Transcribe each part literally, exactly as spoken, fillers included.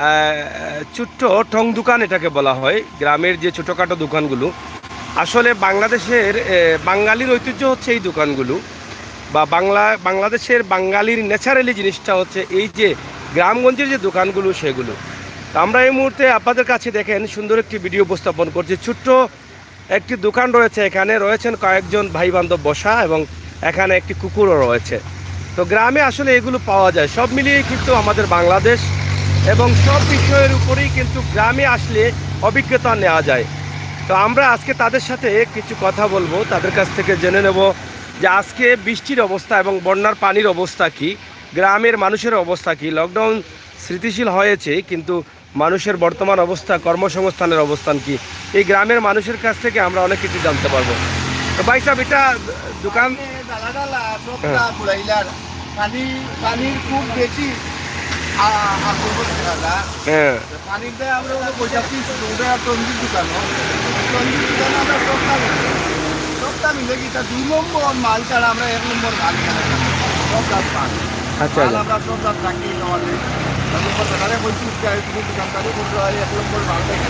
আহ, ছোট্ট ঠং দোকান এটাকে বলা হয়, গ্রামের যে ছোটোখাটো দোকানগুলো। আসলে বাংলাদেশের, আহ, বাঙালির ঐতিহ্য হচ্ছে এই দোকানগুলো, বা বাংলা, বাংলাদেশের বাঙালির ন্যাচারালি জিনিসটা হচ্ছে এই যে গ্রামগঞ্জের যে দোকানগুলো, সেগুলো। তো আমরা এই মুহূর্তে আপনাদের কাছে, দেখেন, সুন্দর একটি ভিডিও উপস্থাপন করছি। ছোট্ট একটি দোকান রয়েছে, এখানে রয়েছেন কয়েকজন ভাই বান্ধব বসা এবং এখানে একটি কুকুরও রয়েছে। তো গ্রামে আসলে এগুলো পাওয়া যায়। সব মিলিয়ে কিন্তু আমাদের বাংলাদেশ এবং সব বিষয়ের উপরেই কিন্তু গ্রামে আসলে অভিজ্ঞতা নেওয়া যায়। তো আমরা আজকে তাদের সাথে কিছু কথা বলবো, তাদের কাছ থেকে জেনে নেব যে আজকে বৃষ্টির অবস্থা এবং বন্যার পানির অবস্থা কি, গ্রামের মানুষের অবস্থা কি। লকডাউন স্থিতিশীল হয়েছে, কিন্তু মানুষের বর্তমান অবস্থা, কর্মসংস্থানের অবস্থান কি, এই গ্রামের মানুষের কাছ থেকে আমরা অনেক কিছু জানতে পারবো। তো ভাই সাহেব, এটা দোকান? এ, জ্বালা জ্বালা, সব হ্যাঁ। তা বুড়াইলার। পানি, পানির খুব বেশি আ-, আক্রমণ দেখা যায়। হ্যাঁ। পানির দায় আমরা হলো বৈশাখী, ওটা টঙ্গির দোকান, টঙ্গির দোকান আমরা সবটা মিলে, সবটা মিলে কি, তা দুই নম্বর মাল ছাড়া আমরা এক নম্বর মাল ছাড়া, সব জাত মাল। আচ্ছা, মাল আচ্ছা। আমরা সব জাত রাখি, আমাদের এক নম্বর বাজারে বলছি, দোকানদারি করতে হয়, এক নম্বর মাল দেখে।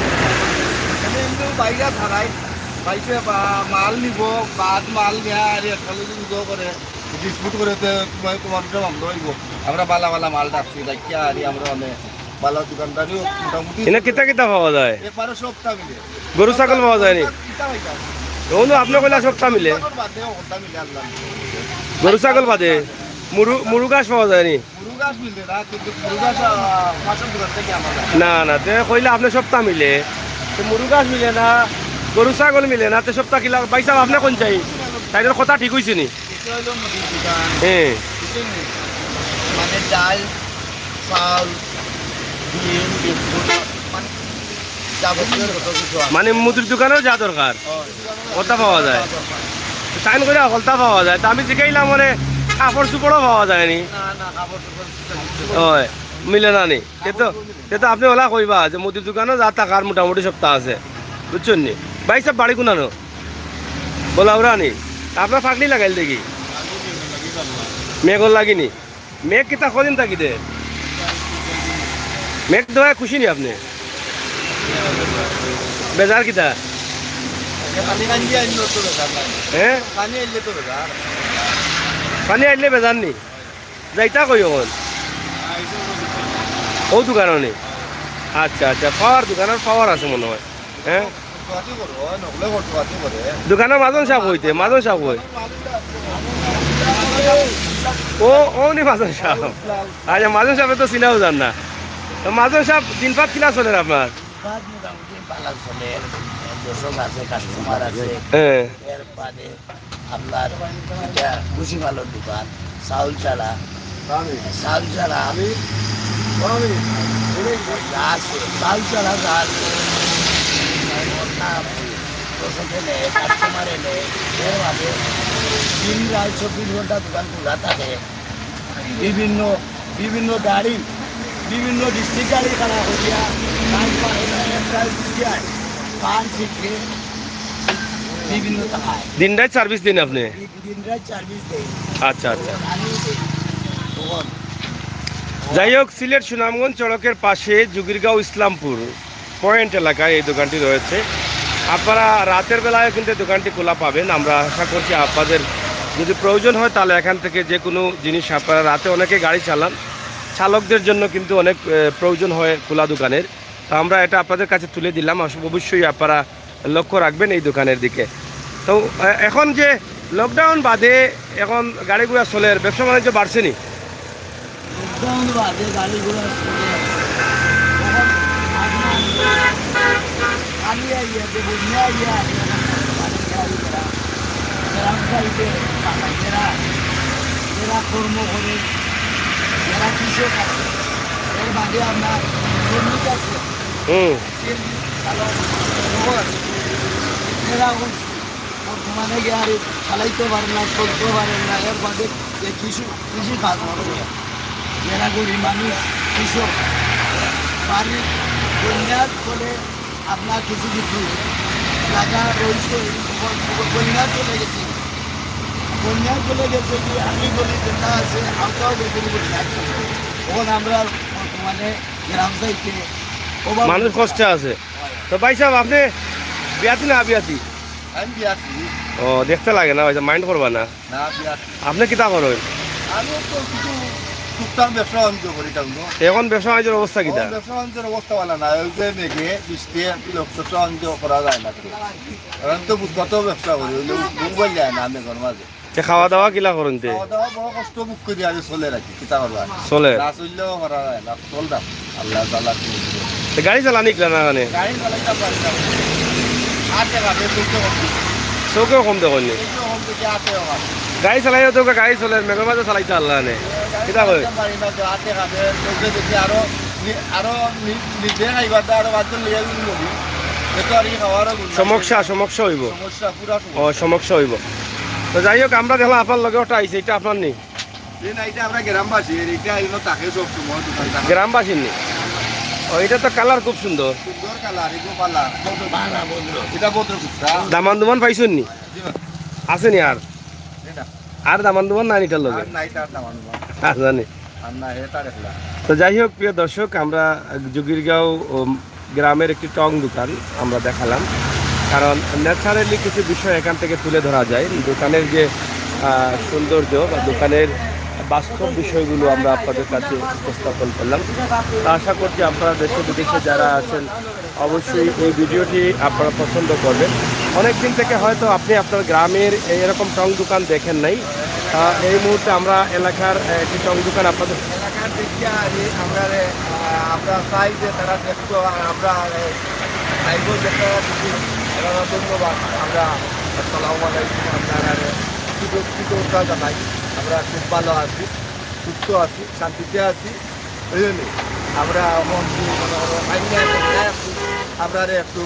এমনি এমনি বাইরে ছাড়াই, বাইশে বা-, মাল নিব, বাদ মাল নেওয়া আর একটা লোক করে, ডিসপিউট করে, তো তোমার, তোমার উঠে বন্ধ হইব। আমরা বালা বালা মাল রাখছি, রাখিয়া আর আমরা অনেক বালা দোকানদারিও মোটামুটি এনে কিতা কিতা পাওয়া যায়? একবারে সবটা মিলে। গরু ছাগল পাওয়া যায়নি? কিতা পাইতাম? বন্ধু, আপনি কইলা সবটা মিলে। ছাগল বাদে হকলটা মিলে আনলাম। গরু ছাগল বাদে? মুরু-, মুরু ঘাস পাওয়া যায়নি? মুরু ঘাস মিলে না, কিন্তু মুরু ঘাস, আহ, পাশের দোকান থেকে আনা যায়। না, না, তে কইলা আপনি সবটা মিলে। তো মুরু ঘাস মিলে না, গরু ছাগল মিলে না, তে সবটা কিলা? ভাই সাহেব, আপনি কোন চাই? তাইলে কথা ঠিক হইছে নি? এটা হলো মুদির দোকান। হ্যাঁ। বুঝলেন নি? মানে ডাল, চাল, ডিম, বিস্কুট, মানে যাবতীয় যত কিছু আছে। মানে মুদির দোকানেও যা দরকার, হয়। ওটা পাওয়া যায়। যা দরকার। তাইন করে হকলতা পাওয়া যায়। তো আমি জিগাইলাম, মানে, কাপড় চোপড়ও পাওয়া যায়নি। না, না, কাপড় চোপড় কিছু মিলে না। হয়, মিলে না নি। তে তো, তে তো আপনি ওলা কইবা যে মুদির দোকানও যা থাকার মোটামুটি সবটা আছে, বুঝছেন নি? ভাই সাহেব, বাড়ি কোনানো? বলা ওরা নি। আপনার ফাঁকনি লাগাইল দেখি। মেঘর লাগিনি। মেঘ কিতা কদিন থাকি দে? মেঘ দেওয়ায় খুশি নি আপনি? বেজার কিতা? পানি আনলে আনলে তো বেজার নাই। হ্যাঁ? পানি আনলে তো বেজার। পানি আনলে বেজার নি? যাইতা কই অখন? ও দোকানো নি? আচ্ছা, আচ্ছা, পাওয়ার দোকান, আর পাওয়ার আছে মনে হয়। হ্যাঁ? দোকানো মাজন সাহেব হইতে, মাজন সাহেব হই। ও, ও নি মাজন সাহেব। আচ্ছা, মাজন সাহেব তো চিনাও যার না। তো মাজন সাহেব, দিনপাত কিলা চলের আপনার? দিনপাত মোটামুটি ভালা চলের, দর্শক আছে, কাস্টমার আছে। হ্যাঁ। এর বাদে আপনার এটা ভুসি মালর দোকান, চাউল ছাড়া, চাউল ছাড়া, যা আছে, চাউল ছাড়া যা আছে, দর্শক এনে, কাস্টমার এনে, এর বাদে দিন রাত চব্বিশ ঘন্টা দোকান খোলা থাকে। বিভিন্ন, বিভিন্ন গাড়ি, বিভিন্ন ডিস্ট্রিক্ট গাড়ি খাড়া করিয়া, পান, পান, পান, পান, বিভিন্ন থাকায়। দিন রাত সার্ভিস দিন আপনি? দিন রাত সার্ভিস দেই। আচ্ছা, আচ্ছা। আমি দেই। তখন যাই হোক, সিলেট সুনামগঞ্জ সড়কের পাশে জুগিরগাঁও ইসলামপুর পয়েন্ট এলাকায় এই দোকানটি রয়েছে। আপনারা রাতের বেলায় কিন্তু এই দোকানটি খোলা পাবেন। আমরা আশা করছি আপনাদের যদি প্রয়োজন হয়, তাহলে এখান থেকে যে কোনো জিনিস আপনারা, রাতে অনেকে গাড়ি চালান, চালকদের জন্য কিন্তু অনেক, এ, প্রয়োজন হয় খোলা দোকানের। তো আমরা এটা আপনাদের কাছে তুলে দিলাম। অস-, অবশ্যই আপনারা লক্ষ্য রাখবেন এই দোকানের দিকে। তো, এ-, এখন যে লকডাউন বাদে এখন গাড়ি ঘোড়া চলের, ব্যবসা বাণিজ্য বাড়ছে নি? লকডাউন বাদে গাড়ি ঘোড়া চলের। এখন আপনার খালি আইয়া, যে বন্যা আইয়া, এখন গাড়ি ঘোড়া, যারা সাইডে পাঠায়, যারা, যারা কর্ম করে, যারা কৃষক আছে, এর বাদে আপনার শ্রমিক আছে, হুম। সিএনজি চালক, ড্রাইভার, এরা এখন বর্তমানে গাড়ি চালাইতে পারে না, চলতে পারে না। এর বাদে যে কৃষি, কৃষি কাজ করে, এরা গরিব মানুষ, কৃষক, বাড়ির বন্যার ফলে আপনার কিছু কিছু জায়গা রয়েছে, বন্যা চলে গেছে, বন্যা চলে গেছে কি, আমি বলি যেটা আছে, আমরাও বেশি বন্যা চলে। এখন আমরা বর্তমানে মানুষ কষ্টে আছে। তো ভাই সাহেব, আপনে বিয়াতি না বিয়াতি? আমি বিয়াতি। ও, দেখতে লাগে না, ভাই সাহেব, mind করবা না। না, বিয়াতি। আপনে কিতা করইন? আমি তো কিছু টুকটাক ব্যবসা বাণিজ্য করি, তেমন তো। এখন ব্যবসা বাণিজ্যর অবস্থা কিতা? এখন ব্যবসা বাণিজ্যর অবস্থা ভালা না, ওই যে মেঘে, বৃষ্টি, ব্যবসা বাণিজ্য করা যায় না। এখন তো ফুটপাতেও ব্যবসা করি, ওই যে মোবাইল যায় না মেঘর মাঝে। তে খাওয়া দাওয়া কিলা করইন তে? খাওয়া দাওয়া বড় কষ্ট, বুক করি আগে চলে রাখি, কিতা করবা? চলে? না চললেও করা যায় না, চলতা। আল্লাহ তাআলা কি করবে? তে গাড়ি চালানি কিলা না জানে? গাড়ি চালাইতাম পারি না। আতে কাতে চলতে কষ্ট। চোখেও কম দেখইন নি? চলতে কম দেখি, আতে অখান। গাড়ি চালাইও তো গাড়ি চলে, মেঘর মাঝে চালাইতা পারলা নে। গাড়ি কিতা কয়? চালাইতাম পারি না তো, আতে কাতে চলতে দেখি আরো নি-, আরো নি-, নিজে খাইবার দা আরো বাদ দিলে এই মরি। এ তো আর কি খাওয়ারও গুণ নাই। সমস্যা, সমস্যা অইবো। সমস্যা, পুরা ও, সমস্যা। সমস্যা অইবো। তো যাই হোক, আমরা দেখলাম আপনার লগে ওটা আইছে, এটা আপনার নি? এ না, এটা আমরা গ্রামবাসী, এর এটা এলো তাকে সব সময় দোকান থাকে। গ্রামবাসীর নি? ও, এটা তো colour খুব সুন্দর। সুন্দর colour, এগুলো পালা। বালা ভদ্র। এটা ভদ্র কুত্তা। দামান দুমান পাইছইন নি? জি ভাই। আছে নি আর? এটা। আর দামান দুমান নাই এটার লগে? আর নাই, তার দামান দুমান। আর জানি। আর না, এটা রেখলা। তো যাই হোক, প্রিয় দর্শক, আমরা জুগিরগাঁও, উম, গ্রামের একটি টং দোকান আমরা দেখালাম, কারণ naturally কিছু বিষয় এখান থেকে তুলে ধরা যায়। দোকানের যে, আহ, সৌন্দর্য বা দোকানের বাস্তব বিষয়গুলো আমরা আপনাদের কাছে উপস্থাপন করলাম। তা আশা করছি আপনারা দেশে বিদেশে যারা আছেন, অবশ্যই এই ভিডিওটি আপনারা পছন্দ করবেন। অনেক দিন থেকে হয়তো আপনি আপনার গ্রামের এরকম টং দোকান দেখেন নাই। আহ, এই মুহূর্তে আমরা এলাকার, আহ, একটি টং দোকান আপনাদের এলাকার দেখিয়া আর এই আমরা, আহ, আমরা চাই যে তারা দেখতো, আর আমরা, আহ, live-ও দেখতে পাচ্ছি। এবার ধন্যবাদ। আমরা আসসালামু আলাইকুম, আপনারা কৃতজ্ঞতা জানাই। আমরা খুব ভালো আছি, সুস্থ আছি, শান্তিতে আছি। বুঝলেন? আমরা মন্ত্রী মনে করো আইনা একটু, আমরা একটু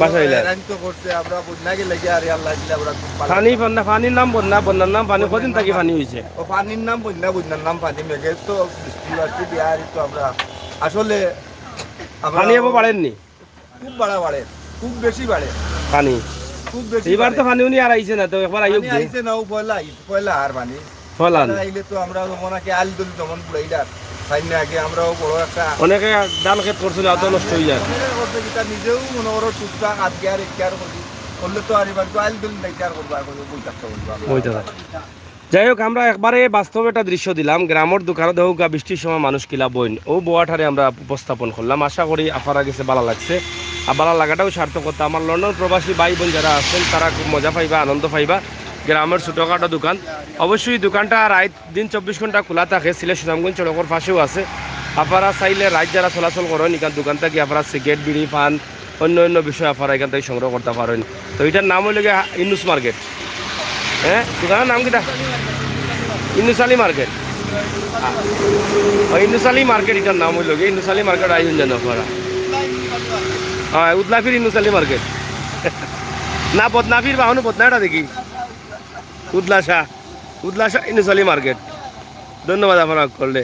বাসাইলা। হয়রান তো করছে, আমরা বন্যা গেলে গিয়ে আরে আল্লাহ দিলে আমরা খুব ভালো। পানি, বন্যা, পানির নাম বন্যা, বন্যার নাম পানি, বন্যার কদিন নাম থাকি পানি। পানি হইছে? ও পানির নাম বন্যা, বন্যার নাম পানি, মেঘের তো বৃষ্টি বাষ্টি দিয়ে আর তো আমরা আসলে আমরা পানি এবার বাড়েননি? খুব বাড়া বাড়ে, খুব বেশি বাড়ে। পানি? খুব বেশি এবার বাড়ে। তো পানি উনি আর আইছে না, তো একবার আইও পানি দে। আইছে না, ও পয়লা আইছে, পয়লা আর পানি। ফলান। পয়লা আইলে তো আমরা যেমন আগে আল দল যেমন বুড়াইলাম, তাই না আগে আমরাও বড় একটা অনেকে ধান খেত করছিল, অত নষ্ট হয়ে যায়। অনেকে করছে কিতা নিজেও মনে করো টুকটাক আজকে আর একটু আর করি, করলে তো আর এবার তো আল দল নাই, আর করবো, আর করবো, বই থাকতে বলবো আমরা। বই থাকা। যাই হোক, আমরা একবারে বাস্তব একটা দৃশ্য দিলাম। গ্রামের দোকানো দেখো গা, বৃষ্টির সময় মানুষ কিলা বইন, ও বোয়াটারে আমরা উপস্থাপন করলাম। আশা করি আপনারা গেছে ভালো লাগছে, আর ভালো লাগাটাও সার্থকতা। আমার লন্ডন প্রবাসী ভাই বোন যারা আছেন, তারা খুব মজা পাইবা, আনন্দ পাইবা। গ্রামের ছোটোখাটো দোকান, অবশ্যই দোকানটা রাত দিন চব্বিশ ঘন্টা খোলা থাকে। সিলেট সুনামগঞ্জ সড়কের পাশেও আছে। আপনারা চাইলে রাত যারা চলাচল করেন, এখান দোকান থেকে আপনারা সিগারেট, বিড়ি, পান, অন্য অন্য বিষয় আপনারা এখান থেকে সংগ্রহ করতে পারেন। তো এটার নাম হইল গিয়া ইউনুস মার্কেট। হ্যাঁ, দোকানের নাম কিতা? ইউনুস আলী মার্কেট। ও, ইউনুস আলী মার্কেট, এটার নাম হইল গিয়া ইউনুস আলী মার্কেট। আইন জানো আপনারা? হ্যাঁ, উদলাফির ইউনুস আলী মার্কেট। না, বদনাফির বাহনও বদনাটা দেখি। উদলাশা, উদলাশা ইউনুস আলী মার্কেট। ধন্যবাদ আপনারা করলে।